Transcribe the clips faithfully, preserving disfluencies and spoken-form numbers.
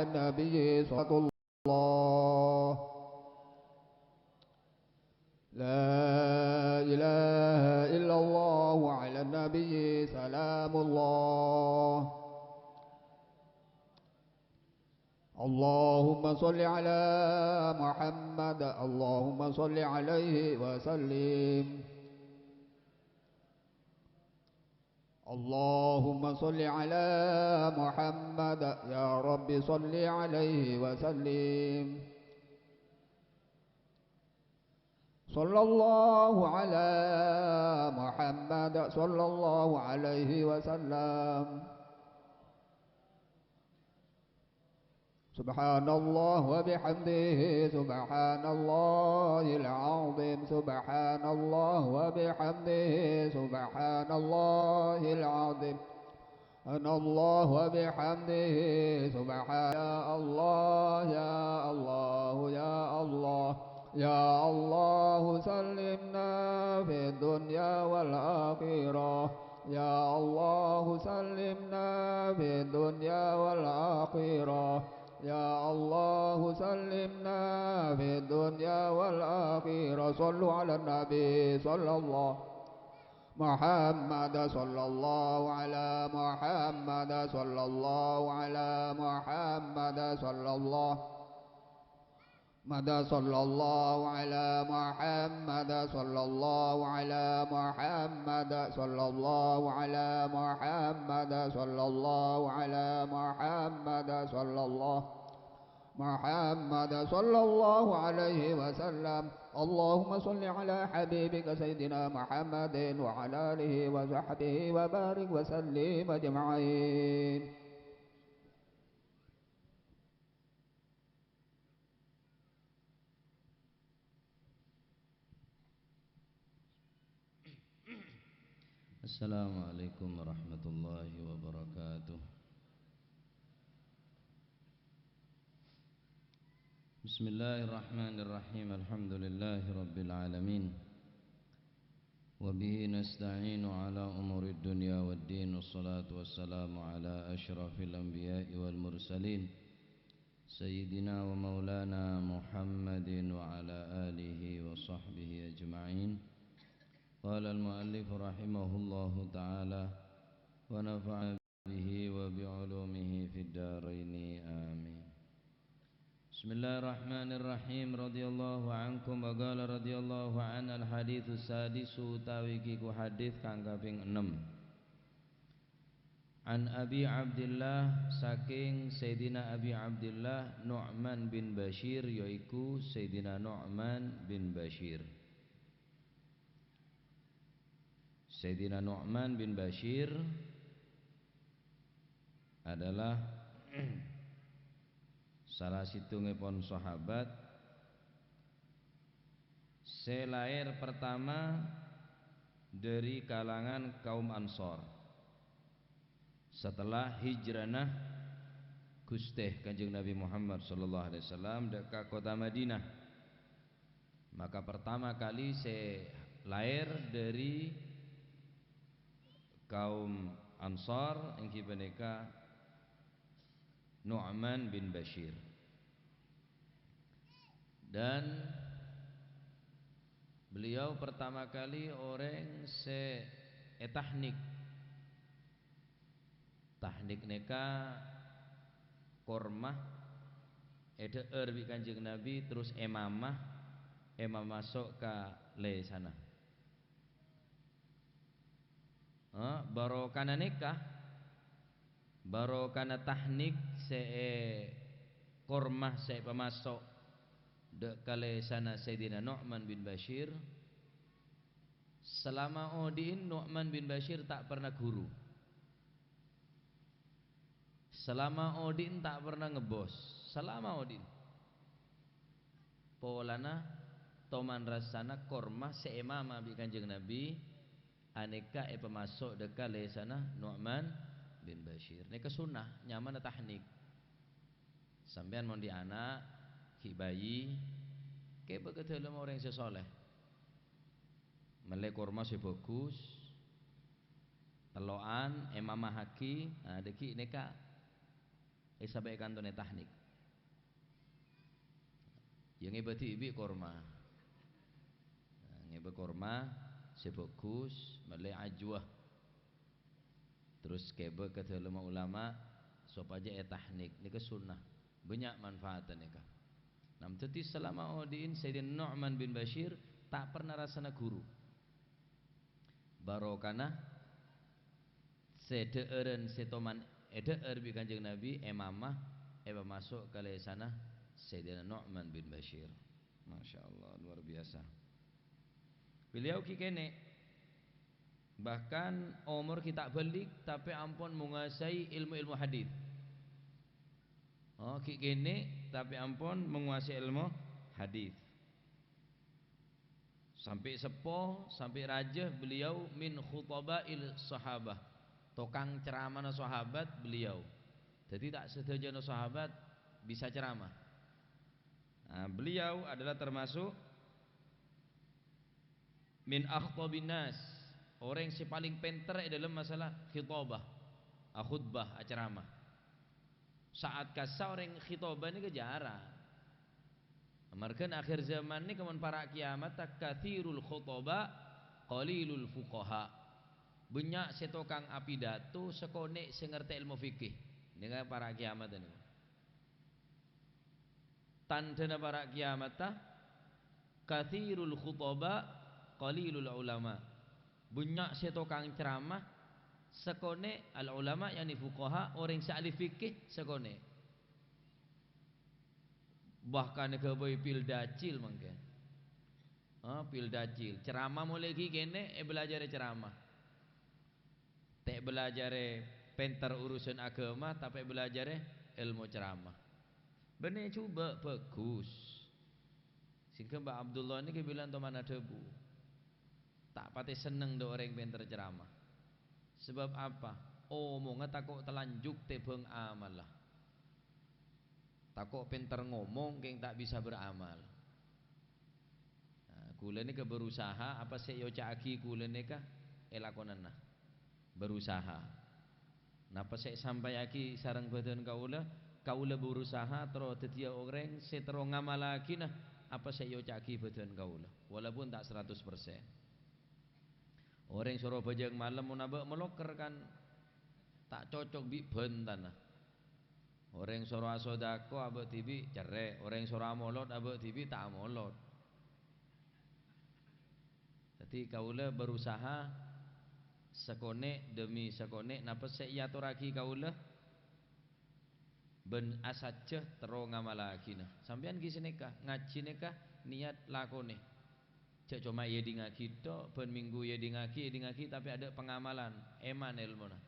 النبي صلى الله. لا إله إلا الله، وعلى النبي سلام الله. اللهم صل على محمد، اللهم صل عليه وسلم. اللهم صل على محمد، يا رب صل عليه وسلم. صلى الله على محمد، صلى الله عليه وسلم. سبحان الله وبحمده، سبحان الله العظيم، سبحان الله وبحمده، سبحان الله العظيم. سبحان الله وبحمده، سبحان، يا الله، يا الله، يا الله، يا الله، سلمنا في الدنيا والآخرة. يا الله، سلمنا في الدنيا والآخرة. يا الله، سلمنا في الدنيا والآخرة. صلوا على النبي صلى الله محمد، صلى الله على محمد، صلى الله على محمد، صلى الله مدى، صلى الله على محمد، صلى الله على محمد، صلى الله على محمد، صلى الله على محمد، صلى الله محمد، صلى الله عليه وسلم. اللهم صل على حبيبك سيدنا محمد وعلى آله وصحبه وبارك وسلم أجمعين. السلام عليكم ورحمة الله وبركاته. بسم الله الرحمن الرحيم. الحمد لله رب العالمين. وبه نستعين على أمور الدنيا والدين. والصلاة والسلام على أشرف الأنبياء والمرسلين. سيدنا ومولانا محمد وعلى آله وصحبه أجمعين. قال المؤلف رحمه الله تعالى ونفعنا به وبعلومه في الدارين. آمين. بسم الله الرحمن الرحيم. رضي الله عنكم. وقال رضي الله عنه. الحديث السادس, utawi iku hadis kang kaping ennem. An Abi Abdillah, saking Sayyidina Abi Abdillah Nu'man bin Bashir, yaiku Sayyidina Nu'man bin Bashir. Sayyidina Nu'man bin Bashir adalah salah sèttongèpon sahabat sè laèr pertama dhâri kalangan kaum Ansor. Setelah hijrana Ghustè Kanjeng Nabi Muhammad sallallahu alaihi wasallam dâ' ka kottha Madinah, maka pertama kali sè laèr dhâri kaum Ansor èngghi panèka Nu'man bin Bashir. Dan beliau pertama kali orèng sè ètahnik. Tahnik nèka korma èdhâ'âr bi' Kanjeng Nabi, terros èmamah, èmamaso' ka lèsanna. Eh, barokana nèka, barokana tahnik sè è-, korma sè èpamaso' dâ' ka lèsanna Sayyidina Nu'man bin Bashir. Salama odi'in Nu'man bin Bashir ta' pernah ghuru. Salama odi'in ta' pernah ngebbos. Salama odi'in. Polana toman rassana korma sè èmamah bi' Kanjeng Nabi, anèka èpamaso' dâ' ka lèsanna Nu'man bin Bashir. Nèka sunnah, nyamana tahnik. Sampèyan mon dhi' ana', ghi' bayi, kèbâ ka dâlem orèng sè soleh. Mellè korma sè bhâghus, tello'an, èmamahaghi, nah, dâggi' nèka È, sampè' è kantona tahnik. Ya ngèbâ dhibi' korma. Nah, ngèbâ korma sè bhâghus, mellè ajwa. Terros kèbâ ka dâlemma ulama sopajâ ètahnik. Nèka sunnah. Bânnya' manfaatta nèka. Nam dhâddhi salama odi'in Sayyidina Nu'man bin Bashir ta' perna rassana ghuru. Barokana sè dhâ'ârân sè toman èdhâ'âr bi' Kanjeng Nabi, èmamah, èpamaso' ka lèsanna Sayyidina Nu'man bin Bashir. Masya Allah, luar biasa. Beliau ghi' kènè', bahkan omor ghi' ta' bâlik, tapè ampon menguasai ilmu-ilmu hadis. Oh, ghi' kènè', tapè ampon menguasai ilmu hadis. Sampè' seppo, sampè' rajâ, beliau min khutaba'il sahabah. Tokang ceramana sahabat beliau. Dhâddhi ta' sadhâjâna sahabat bisa ceramah. Nah, beliau adalah termasuk min akhtabin nas, orèng sè palèng pènter è dâlem masalah khitabah, akhutbah, acaramah. Sa'at kassa orèng khitabah nèka jhârâng. Amarghâ akhir zaman nèka mon para' kiyamatta, katsirul khutaba, qalilul fuqaha. Bânnya' sè tokang apidato, sakonè' sè ngartè èlmo fikih. Nèka para' kiyamatta nèka. Tandhâna para' kiyamatta, katsirul khutaba, qalilul ulama. Bânnya' sè tokang ceramah, sakonè', al ulama, yakni fuqaha, orèng sè ahli fikih, sakonè'. Bahkan èghâbây pil dacil mangkèn. Ah, pil dacil. Ceramah molaè ghi' kènè' èbâlâjârè ceramah. Ta' èbâlâjârè pènter urusan aghâma, tapè èbâlâjârè èlmo ceramah. Bânnè jhubâ' bhâghus. Sèngghâ Mbah Abdullah nèka bilân toman adhâbu, "Ta' patè senneng dâ' orèng pènter ceramah." Sabâb apa? Omongnga tako' talanjhuk tèmbhâng amalla. Tako' pènter ngomong kèng ta' bisa beramal. Nah, kaulâ nèka berusaha apa sè èoca'aghi kaulâ nèka èlakonana. Berusaha. Napa sè èsampayaghi sareng bhâdhân kaulâ, kaulâ berusaha terro dhâddhiyâ orèng sè terro ngamalaghina apa sè èoca'aghi bhâdhân kaulâ, walaupun ta' saratos persen. Orèng soro bhâjâng malem mon abâ' maloker kan ta' cocok bi' bhântana. Orèng soro asodako abâ' dhibi' cerrè', orèng soro amolot abâ' dhibi' ta' amolot. Dhâddhi kaulâ berusaha sakonè' demi sakonè' napa sè èatorraghi kaulâ bân asajjhâ terro ngamallaghina. Sampèyan ghi' sanèka, ngajhi nèka niyat lakonè. Jhâ' coma èèdingngaghi tok, bân minggu èèdingngaghi, èèdingngaghi, tapè adâ' pangamalan, èman èlmona.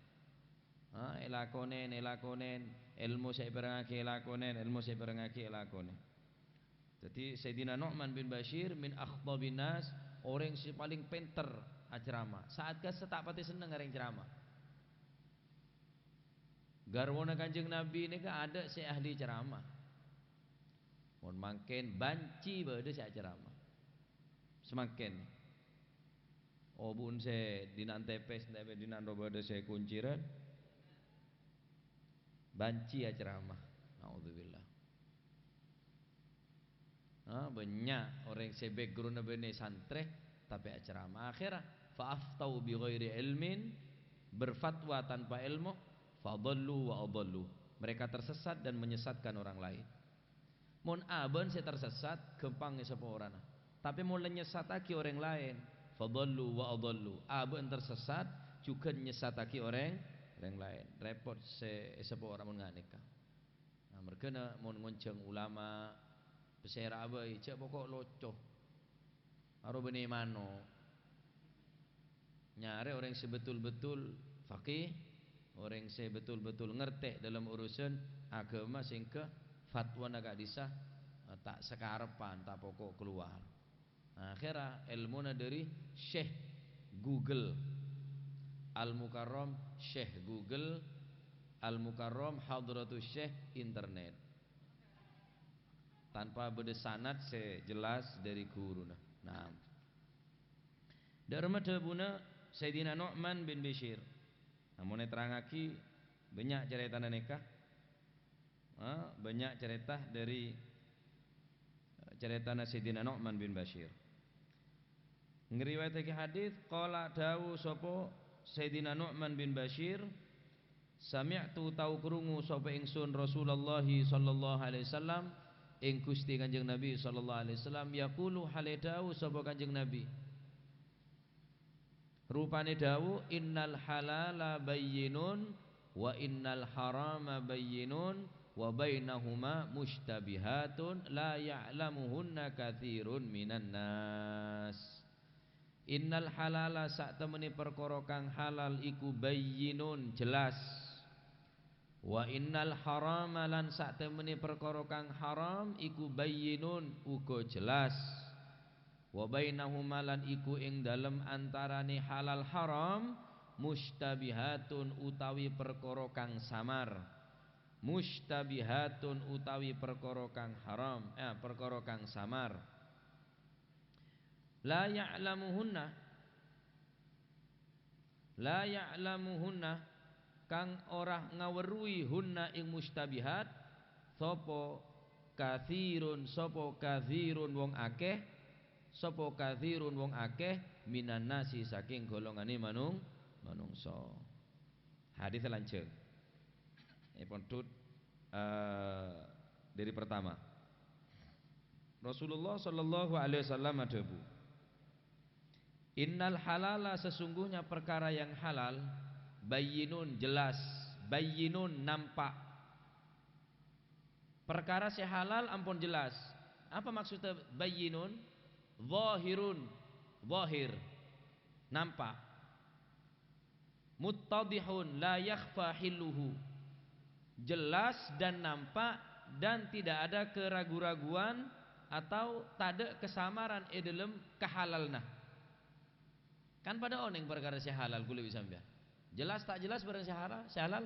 Ha, èlakonè, èlakonè, èlmo sè èparèngngaghi èlakonè, èlmo sè èparèngngaghi èlakonè. Dhâddhi, Sayyidina Nu'man bin Bashir min akhtabin nas, orèng sè palèng pènter acerama. Sa'at kassa ta' patè senneng orèng cerama. Garwana Kanjeng Nabi nèka adâ' sè ahli cerama. Mon mangkèn banci bâdâ sè acerama. Samangkèn. Obu'en sè dina'an tèpès, tapè dina'an rowa bâdâ sè koncèran. Banci acerama. Naudzubillah. Ah, bânnya' orèng sè background-na bânnè santrè, tapè acerama. Akhèrra, "Fa aftau bi ghairi ilmin," berfatwa tanpa ilmu, "fa dhallu wa adhallu." Mereka tersesat dan menyesatkan orang lain. Mon abâ'na sè tersesat, ghâmpang èsaporana. Tapè mon la nyessataghi orèng laèn, fa dhallu wa adhallu. Abâ'na tersesat, jhughân nyessataghi orèng, orèng laèn. Rèpot sè èsapora mon nganèka. Nah, merghâna mon ngonjhâng ulama, pasèra bhâi, jhâ' poko' loco. Aro bânnè mano'. Nyarè orèng sè betul-betul faqih, orèng sè betul-betul ngartè dâlem urusan aghâma sèngghâ fatwana ka'dissa', eh, ta' sakarebbhân, ta' poko' kalowar. Akhèrra èlmona dâri Syekh Google. Al-Mukarram Syekh Google, Al-Mukarram Hadratus Syekh internet. Tanpa bâdâ sanad sè jelas dâri ghuruna. Nah. Dâ' remma dhâbuna Sayyidina Nu'man bin Bashir. Namong èterrangngaghi bânnya' carètana nèka. eh, banyak cerita dari, eh, ceritana Sayyidina Nu'man bin Bashir. Ngriwayatake hadis, qala, dawu sapa Sayyidina Nu'man bin Bashir, "Sami'tu, tau krungu sapa ingsun Rasulullah sallallahu alaihi wasallam, ing Gusti Kanjeng Nabi sallallahu alaihi wasallam, yaqulu, hale dawu sapa Kanjeng Nabi." Rupane dawu, "Innal halala bayyinun, wa innal harama bayyinun, wa bainahuma musytabihatun la ya'lamuhunna katsirun minan nas." "Innal halala, satemene perkara kang halal iku bayyinun, jelas. Wa innal harama, lan satemene perkara kang haram iku bayyinun, uga jelas. Wa bainahuma, lan iku ing dalem antarane halal haram, musytabihatun, utawi perkara kang samar." Musytabihatun, utawi perkara kang haram, eh, perkara kang samar. La ya'lamuhunna, la ya'lamuhunna, kang ora ngawerruhi hunna ing musytabihat, sapa katsirun, sapa katsirun wong akeh, sapa katsirun wong akeh, minan nasi, saking golongane manung-, manungsa. Hadis lanjut. Ini pondut, eh, dari pertama. Rasulullah sallallahu alaihi wasallam adhabu, "Innal halala, sesungguhnya perkara yang halal, bayyinun, jelas, bayyinun, nampak." Perkara se halal ampon jelas. Apa maksudnya bayyinun? Zahirun, zahir, nampak. Muttadihun la yakhfa hilluhu, jelas dan nampak dan tidak ada keragu-raguan atau tadha' kasamaran e dhalem kahalalna. Kan padha oneng parkara se halal kaulâ bi' sampèyan. Jelas ta' jelas barang se hara-, se halal?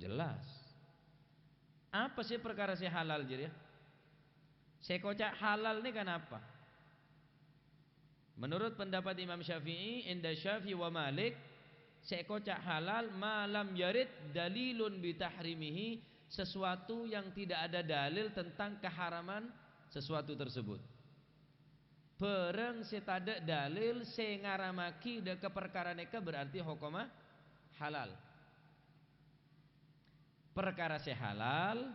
Jelas. Apa sih parkara se halal jârèya? Se koca' halal nèka napa? Menurut pendapat Imam Syafi'i, inda Syafi'i wa Malik, se koca' halal ma lam yarid dalilun bitahrimihi, sesuatu yang tidak ada dalil tentang keharaman sesuatu tersebut. Bârâng se tadâ' dalil se ngaramaghi dâ' ka parkara nèka berarti hokomma halal. Parkara se halal,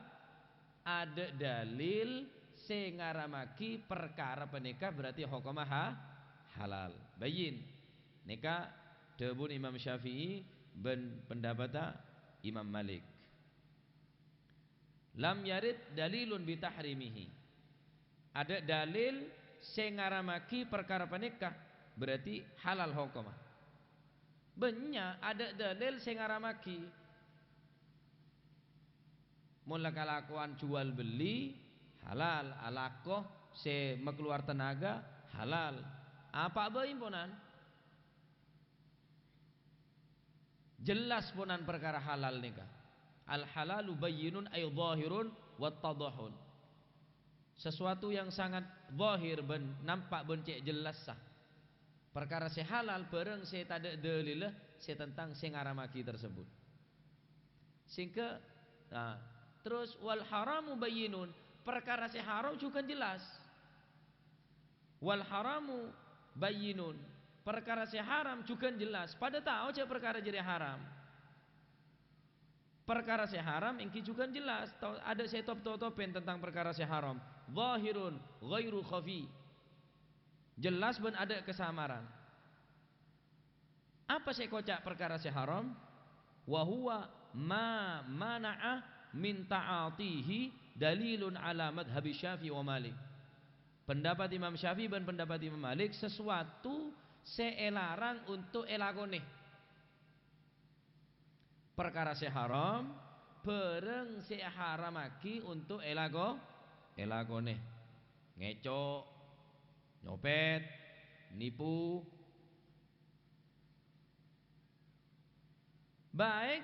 adâ' dalil se ngaramaghi parkara panèka berarti hokomma ha-, halal. Bayyin. Nèka dhâbuna Imam Syafi'i bân pendapatta Imam Malik. Lam yarid dalilun bitahrimihi. Adâ' dalil se ngaramaghi parkara panèka, berarti halal hokomma. Bânnya' adâ' dalil se ngaramaghi. Mon la kalakowan juwal belli, halal, alako se makalowar tenaga, halal. Apa bhâi ponan? Jelas ponan parkara halal nèka. Al halalu bayyinun ay zahirun wattadahun. Sesuatu yang sangat zahir bân nampak bân cè' jellassa. Parkara se halal bârâng se tadâ' dalilla se tentang se ngaramaghi tersebut. Sehingga, nah, terros wal haramu bayyinun, parkara se haram jhughân jelas. Wal haramu bayyinun, parkara se haram jhughân jelas. Padâ tao jâ' parkara jârèya haram. Parkara se haram ènggi jhughân jelas, tao adâ' se top-totopen tentang parkara se haram. Zahirun ghairu khafi. Jelas bân adâ' kasamaran. Apa se koca' parkara se haram? Wa huwa ma mana'a min ta'atihi dalilun ala madhhabi Syafi'i wa Malik. Pendapat Imam Syafi'i bân pendapat Imam Malik, sesuatu se elarang untuk elakonè. Parkara se haram, bârâng se eharamaghi untuk elako-, elakonè. Ngèco', nyopet, nipu. Baik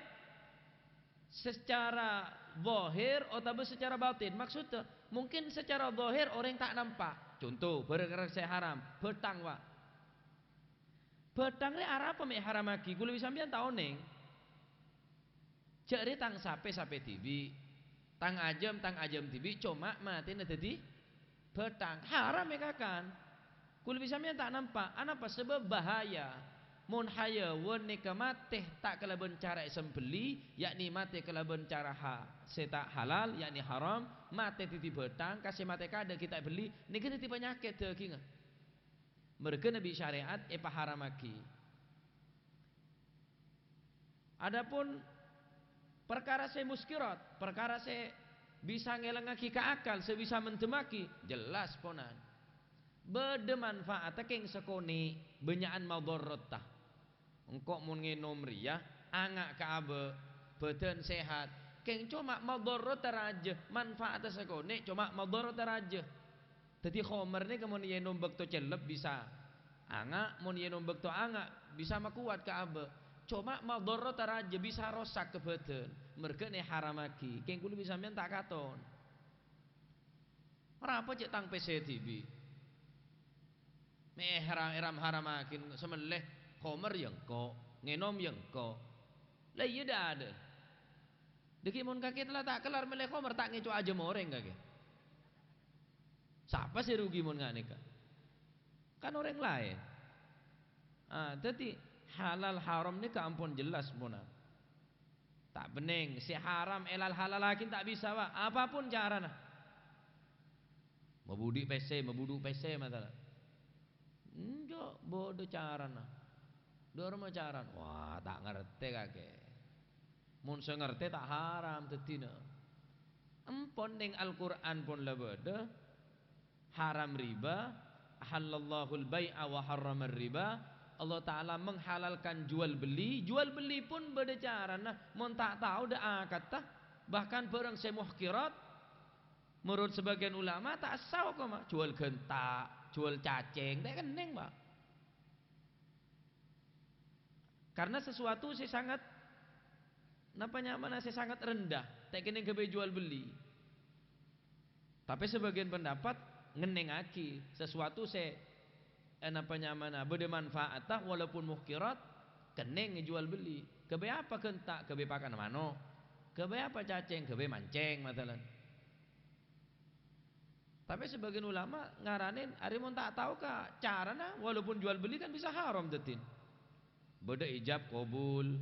secara zahir otabâ secara batin. Maksudnya, mungkin secara zahir orèng ta' nampa'. Conto, bârâng se haram, bhâthang, Pak. Bhâthang rè arapa me' haramaghi? Kaulâ bi' sampèyan ta' onèng. Jâ' rè tang sapè-sapè dhibi'. Tang ajâm, tang ajâm dhibi', coma matèna dhâddhi bhâthang. Haram èkakan. Kulâ bi' sampèyan ta' nampa'. Anapa? Sabâb bahaya. Mon hayawan nèka matè ta' kalabân cara èsembelli, yakni matè kalabân cara ha-, sè ta' halal, yakni haram, matè dhâddhi bhâthang, ka sè matè kaadâ' ghi' ta' èbelli, nèka dhâddhi panyakèt dhâghingnga. Marghâna bi' syarè'at èpaharamaghi. Adapun parkara sè muskirat, parkara sè bisa ngèlangngaghi ka akal, sè bisa mendemmaghi, jelas ponan. Bâdâ manfaatta kèng sakonè', bânnya'an madhârratta. Engko' mon ngènom rèya, anga' ka abâ', bâdân sehat, kèng coma madhârratta rajâ, manfaatta sakonè', coma madhârratta rajâ. Dhâddhi, khomer nèka mon ènom bâkto cellep bisa anga', mon ènom bâkto anga' bisa makowat ka abâ'. Coma madhârratta rajâ bisa rosak ka bâdân, marghâna èharamaghi. Kèng kulâ bi' sampèyan ta' katon. Arapa cè' tang pèssè dhibi'? Mè' èhara-, èram-haramaghi, samellè khomer ya engko', ngènom ya engko'. La iyâ, dâ'-adâ'. Dhâggi' mon kakè la ta' kellar mellè khomer, ta' ngèco' ajâm orèng kakè. Sapa sè rugi mon nga' nèka? Kan orèng laèn. Ah, dhâddhi halal haram nèka ampon jelas, pona. Ta' bhennèng, sè haram èlal-halalaghi ta' bisa, Pak. Apapun carana. Mabudhi' pèssè, mabudhu' pèssè, masalah. Enjâ', bâdâ carana. Dâ' remma carana? Wah, ta' ngartè kakè. Mon sè ngartè ta' haram dhâddhina. Empon neng Al-Qur'an pon la bâdâ, haram riba, ahallallahul bai'a wa harramar riba. Allah Ta'ala menghalalkan jual beli, jual beli pon bâdâ carana, mon ta' tao dâ' akatta, bahkan bârâng sè muhkirat, menurut sebagian ulama ta' sah hokoma, jual ghânta', jual cacèng, ta' kennèng, Pak. Karena sesuatu sè sangat, napa nyamana, sè sangat rendah, ta' kennèng ghâbây jual beli. Tapè sebagian pendapat ngennèngaghi sesuatu sè, eh, napa nyamana, bâdâ manfaatta walaupun muhkirat, kennèng jual beli. Ghâbây apa ghânta'? Ghâbây pakanna mano'. Ghâbây apa cacèng? Ghâbây mancèng, masalan. Tapè sebagian ulama ngaranè arè mon ta' tao ka carana, walaupun jual beli kan bisa haram dhâddhina. Bâdâ ijab kabul.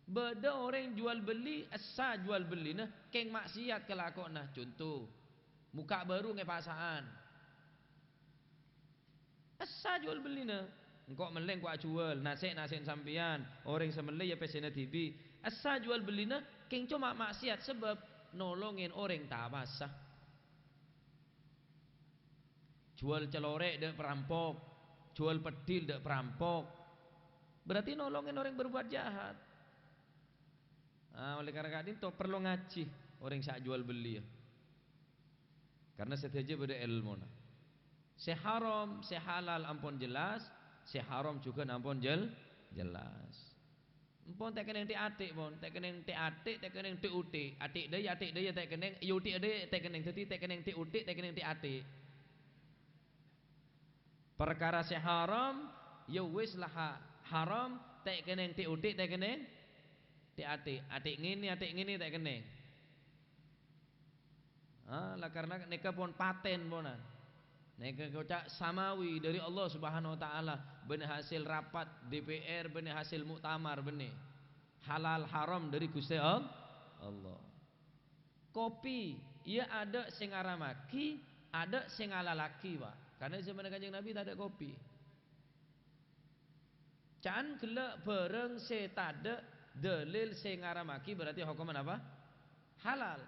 Bâdâ orèng jual beli, essa jual bellina kèng maksiat kalakowanna. Conto, mokka' bârung è pasa'an. Essa jual bellina. Engko' mellè, engko' ajuwâl, nasè', nasè'na sampèyan, orèng sè mellè ya pèssèna dhibi'. Essa jual bellina kèng coma maksiat sabâb nolongè orèng ta' apasa. Juwâl calorè' dâ' parampok, juwâl peddhil dâ' parampok. Berarti nolongè orèng berbuat jahat. Ah, oleh karena ka'dinto parlo ngajhi orèng sè ajuwâl belliyâ. Karena sadhâjâ bâdâ èlmona. Sè haram, sè halal ampon jelas, sè haram jhughân ampon jel-, jelas. Empon ta' kennèng tè'-atè', pon. Ta' kennèng tè'-atè', ta' kennèng tè'-otè'. Atè' dâjâ, atè' dâjâ ta' kennèng, è otè' dâjâ ta' kennèng. Dhâddhi ta' kennèng tè'-otè', ta' kennèng tè'-atè'. Parkara sè haram, ya wis la ha-, haram, ta' kennèng tè'-otè', ta' kennèng tè'-atè'. Atè' ngènè, atè' ngènè ta' kennèng. Ah, la karena nèka pon paten ponan. Nèka koca' samawi dâri Allah Subhanahu wa Ta'ala, bânnè hasil rapat D P R, bânnè hasil muktamar, bânnè. Halal haram dâri Ghustè All-, Allah. Kopi, iyâ adâ' sè ngaramaghi, adâ' sè ngalalaghi, Pak. Karena è zamanna Kanjeng Nabi tadâ' kopi. Ca'an ghellâ' bârâng sè tadâ' dalil sè ngaramaghi berarti hokomma napa? Halal.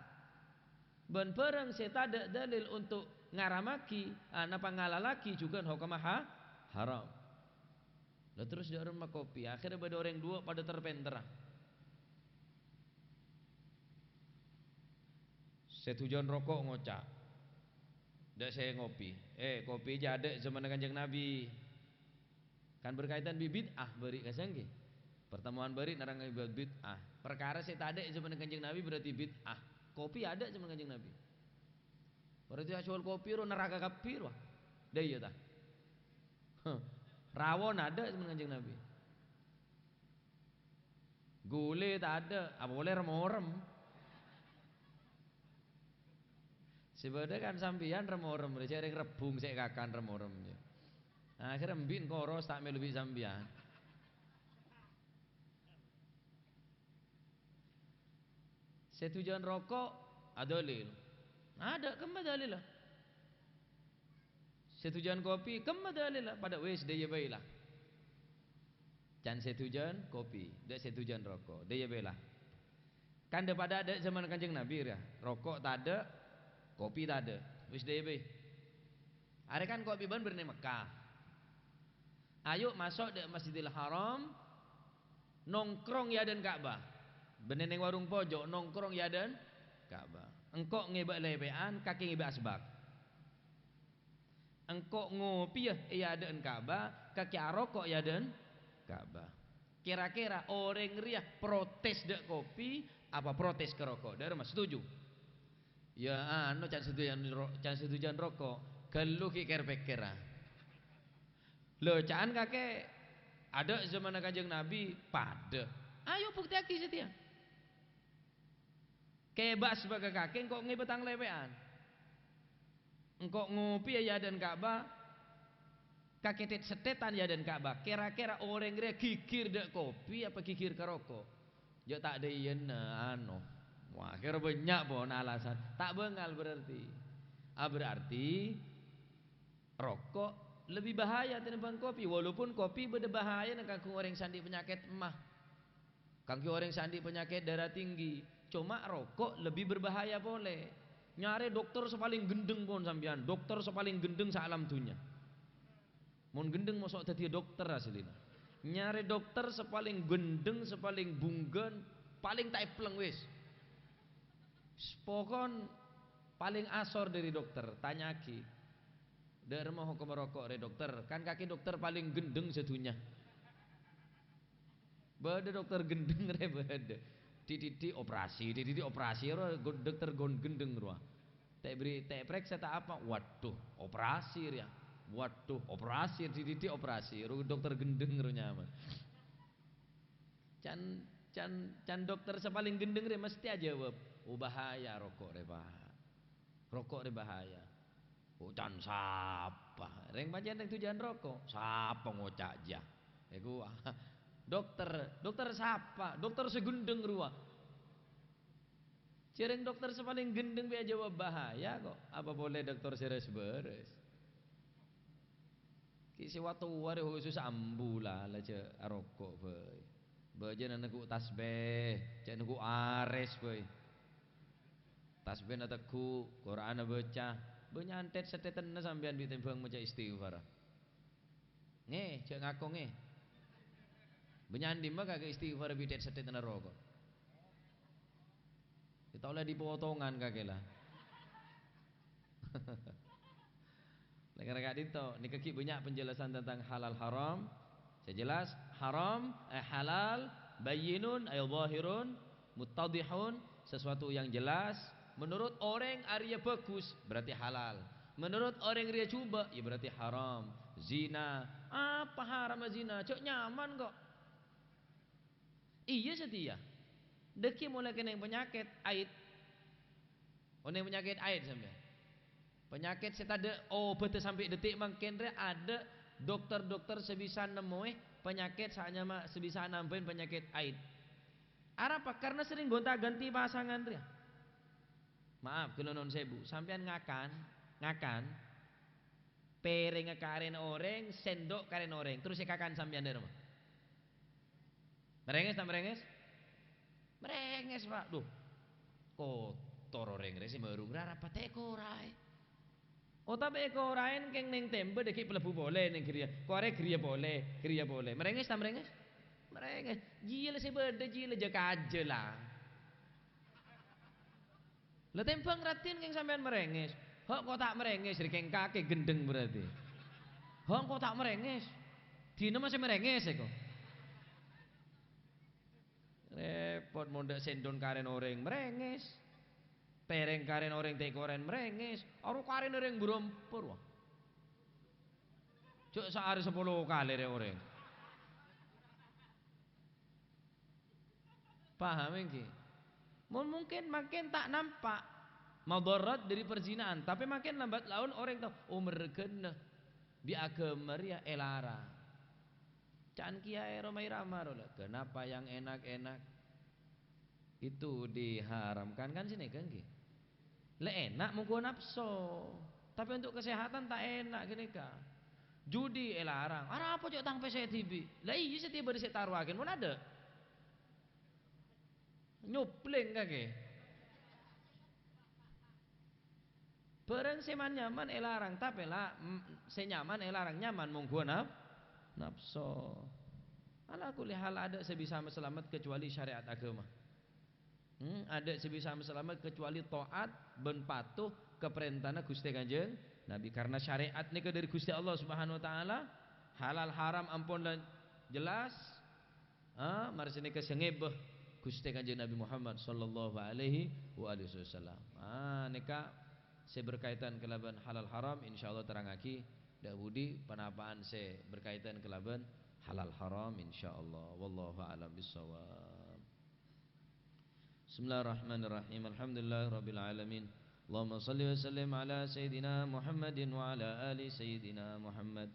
Bân bârâng sè tadâ' dalil untuk ngaramaghi, ah, napa ngalalaghi jhughân hokomma ha-, haram. Lah terros dâ' remma kopi, akhirnya bâdâ orèng duwâ' padâ ter-pènterra. Sè dhujân roko' ngoca', dâ' sè ngopi, "Eh, kopi jâ adâ' è zamanna Kanjeng Nabi." Kan berkaitan bi' bid'ah bâri' kasangghi. Pertemuan bâri' nerrangaghi bab bid'ah. Parkara sè tadâ' è zamanna Kanjeng Nabi berarti bid'ah. Kopi adâ' è zamanna Kanjeng Nabi. Berarti sè juwâl kopi ro naraka kabbhi ro. Dâ' iyâ ta? Heh. Rawon adâ' è zamanna Kanjeng Nabi. Ghulâ tadâ', apa polè rem-orem. Sè bâdâ kan sampèyan rem-orem, jhâ' rèng rebbhung sè èkakan rem-orem, yâ. Akhèrra embi' koros ta' mèlo bi' sampèyan. Sè dujân roko', adâlil. Adâ', kemma dalilla? Sè dujân kopi, kemma dalilla? Padâ wis, dâ' iyâ bhâi la. Can sè dujân kopi, dâ' sè dujân roko', dâ' iyâ bhâi la. Kan dâ-padâ adâ' jhâman Kanjeng Nabi, rèya. Roko' tadâ', kopi tadâ'. Wis dâ' iyâ bhâi. Arè kan kopi bân bârnè Mekkah. Ayo maso' dâ' Masjidil Haram, nongkrong è adâ'na Ka'bah. Bânnè neng warung pojok, nongkrong è adâ'na Ka'bah. Engko' ngèbâ lèpè'an, kakè ngèbâ asbak. Engko' ngopèya è adâ'na Ka'bah, kakè aroko' è adâ'na Ka'bah. Kèra-kèra orèng rèya protes dâ' kopi, apa protes ka roko'? Dâ' remma setuju? Yâ, anu, can sè dujân ro-, can sè dujân roko', ghâllu ghi' kèr-pèkkèr, a. Lho, ca'an kakè adâ' jhâmanna Kanjeng Nabi padâ. Ayo buktèyaghi satèya. Kèbâ asbak kakè engko' ngèbâ tang lèpè'an. Engko' ngopèya è adâ'na Ka'bah, kakè tèt-sèttètan è adâ'na Ka'bah. Kèra-kèra orèng rèya ghighir dâ' kopi apa ghighir ka roko'? Jhâ' ta' dâ' iyâna, anu. Wah, kèra bânnya' pon alasan. Ta' bângal berarti. Ah, berarti roko' lebbi bahaya tènèmbhâng kopi, walaupun kopi bâdâ bahayana kaangghuy orèng sè andi' panyakèt emma. Kaangghuy orèng sè andi' panyakèt darah tinggi, coma roko' lebbi berbahaya polè. Nyarè dokter sè palèng ghendheng pon sampèyan, dokter sè palèng ghendheng saalam dhunnya. Mon ghendheng moso' dhâddhiyâ dokter asllina. Nyarè dokter sè palèng ghendheng, sè palèng bunggan, palèng ta' èplèng wis. Pokon palèng asor dâri dokter, tanya'aghi, "Dâ' remma hokomma roko' rè, dokter? Kan kakè dokter palèng ghendheng sadhunnya." Bâdâ dokter ghendheng rè, bâdâ. Dhi'-dhiddhi' operasi, dhi'-dhiddhi' operasi, rowa go-, dokter gon-, ghendheng rowa. Ta' èbri-, ta' èparèksa ta' apa, waduh, operasi rèya. Waduh, operasi, dhi'-dhiddhi' operasi, ro dokter ghendheng ro nyamana. Can, can, can dokter sè palèng ghendheng rè mestè ajâwâb, "Oh, bahaya roko' rè, Pak. Roko' rè bahaya." "Oh, can sapa? Rèng pancèn rèng dujân roko'." "Sapa ngoca' jâ?" Èku, dokter, dokter sapa? Dokter sè ghendheng rowa. Jhâreng dokter sè palèng ghendheng bi' ajâwâb bahaya kok. Apa polè dokter sè res-bâres? Ghi' sè wa-towa rè khusus ambu la, la jhâ' aroko' bhâi. Bâjâna neggu' tasbih, jhâ' neggu' arès bhâi. Tasbihna teggu', Qur'anna bâca, bâ' nyantèt-sèttètanna sampèyan bi' tèmbhâng maca istighfar. Ngè, jhâ' ngako ngè. Bâ' nyandhi ma' kakè istighfar bi' tèt-sèttètanna roko'. Ètao la dipotongan kakè la. Lèngana ka'dinto, nèka ghi' bânnya' penjelasan tentang halal haram. Sè jelas, haram, eh, halal, bayyinun, ay zahirun, muttadihun, sesuatu yang jelas, menurut orèng arèya bagus, berarti halal. Menurut orèng rèya jhubâ', ya berarti haram. Zina, apa haramma zina? Jhâ' nyaman kok. Iyâ satèya. Dhâggi' molaè kennèng panyakèt aid. Onèng panyakèt aid sampèyan? Panyakèt sè tadâ' obhâddhâ sampè' dhâddhi' mangkèn rè adâ' dokter-dokter sè bisa nemmowè panyakèt sè anyama, sè bisa nambâi panyakèt aid. Arapa? Karna serrèng gonta-ganti pasangan rèya. Maaf, kaulâ non sèbu. Sampèyan ngakan, ngakan, pèrèngnga ka arèna orèng, sèndok ka arèna orèng, terros èkakan sampèyan dâ' remma? Marèngès ta' marèngès? Marèngès, Pak. Dhu, kotor orèng rè sè marèng rè, arapa ta' èkoraè? Otabâ èkoraè kèng neng tèmbâ dhâggi' palebbhu polè neng ghâriyâ. Ko arè ghâriyâ polè, ghâriyâ polè. Marèngès ta' marèngès? Marèngès. Jiyâ la sè bâdâ, jiyâ la jâ-kajâ la. La tèmbhâng raddhin kèng sampèyan marèngès. Ho' ko ta' marèngès, rè kèng kakè ghendheng berarti. Ho' ko ta' marèngès. Dinah masè marèngès èko. Rèpot mondhâ sèndok ka arèna orèng marèngès. Pèrèng ka arèna orèng ta' èkoraè marèngès. Aro ka arèna orèng bârâmpa rowa. Jhâ' saarè sapolo kalè rè orèng. Paham ènggi? Mon mungkin mangkèn ta' nampa'. Madharat dhâri perzinaan, tapè makin lambat laun orèng tao, "Oh, merregana bi' aghâma rèya èlarang." Ca'na kiyaè Rhoma Irama rowa, "Kenapa yang enak-enak itu diharamkan?" Kan sanèka, èngghi. La èna' mongghu napso, tapè untuk kesehatan ta' èna' ghânèka. Judi èlarang, "Arapa jhâ' tang pèssè dhibi'?" La iyâ, satèya bâdâ sè ètaroaghi, mon adâ'. Nyobling kakè. Bârâng sè man-nyaman èlarang, tapè la, m-, sè nyaman èlarang, nyaman mongghu nap-, napso. Ala kulli hal, adâ' sè bisa masalamet kecuali syariat aghâma. Hmm, adâ' sè bisa masalamet kecuali taat bân patuh ka parèntana Ghustè Kanjeng Nabi. Karna syariat nèka dhâri Ghustè Allah Subhanahu wa Ta'ala, halal haram ampon la jelas. Ah, mara sanèka sè ngèbâ Ghustè Kanjeng Nabi Muhammad sallallahu alaihi wa alihi wasallam. Ah, nèka sè berkaitan kalabân halal haram, insyaallah terrangaghi dâ' budi ponapa'an sè berkaitan kalabân halal haram, insyaallah. Wallahu a'lam bissawab. Bismillahirrahmanirrahim. Alhamdulillahirabbil alamin. Allahumma shalli wa sallim ala sayyidina Muhammadin wa ala ali sayyidina Muhammad.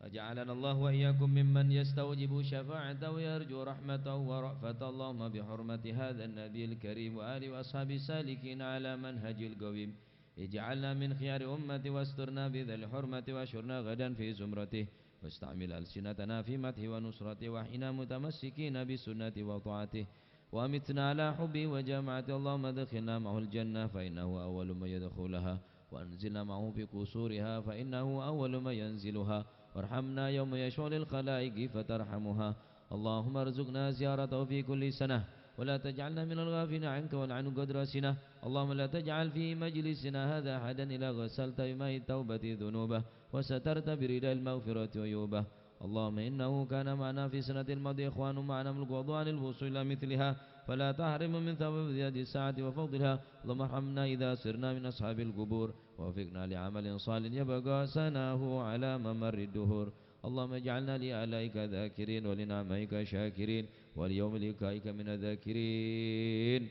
وجعلنا الله وإياكم ممن يستوجب شفاعته ويرجو رحمته ورأفته. اللهم بحرمة هذا النبي الكريم وآله وأصحابه السالكين على منهجه القويم اجعلنا من خيار أمته واسترنا بذي الحرمة واحشرنا غدا في زمرته واستعمل ألسنتنا في مدحه ونصرته واحينا متمسكين بسنته وطاعته وأمتنا على حبه وجماعته. اللهم أدخلنا معه الجنة فإنه أول من يدخلها وأنزلنا معه في قصورها فإنه أول من ينزلها وارحمنا يوم يشفع للخلائق فترحمها. اللهم ارزقنا زيارته في كل سنة ولا تجعلنا من الغافلين عنك ولا عنه قدر سنة. اللهم لا تجعل في مجلسنا هذا أحدا إلا غسلت بماء التوبة ذنوبه وسترت برداء المغفرة عيوبه. اللهم إنه كان معنا في السنة الماضية إخوان معنا من الوضوء عن الوصول إلى مثلها فلا تحرم من ثواب هذه الساعة وفضلها. اللهم ارحمنا إذا صرنا من أصحاب القبور ووفقنا لعمل صالح يبقى أثره على ممر الدهور. اللهم اجعلنا لآلائك ذاكرين ولنعمائك شاكرين وليوم لقائك من الذاكرين.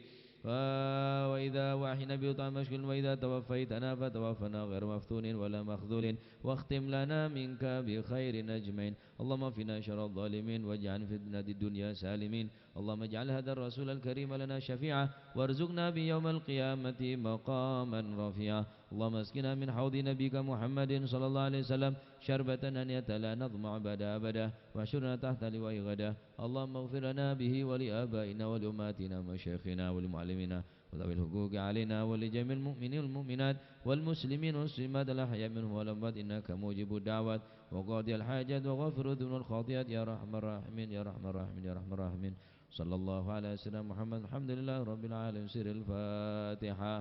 و-، وإذا وحينا بوطن مشغول وإذا توفيتنا فتوفنا غير مفتونين ولا مخذولين واختم لنا منك بخير أجمعين. اللهم اكفنا شر الظالمين واجعل في هذه الدنيا سالمين. اللهم اجعل هذا الرسول الكريم لنا شفيعا وارزقنا به يوم القيامة مقاما رفيعا. اللهم اسقنا من حوض نبيك محمد صلى الله عليه وسلم شربة هنيئة لا نظمأ بعدها أبدا واحشرنا تحت لوائه غدا. اللهم اغفر لنا به ولآبائنا ولأمهاتنا ومشايخنا ولمعلمينا وذوي الحقوق علينا ولجميع المؤمنين والمؤمنات والمسلمين والمسلمات الأحياء منهم والأموات إنك مجيب الدعوات وقاضي الحاجات وغافر الذنوب والخطيئات يا أرحم الراحمين، يا أرحم الراحمين، يا أرحم الراحمين. صلى الله على سيدنا محمد. الحمد لله رب العالمين. سر الفاتحة.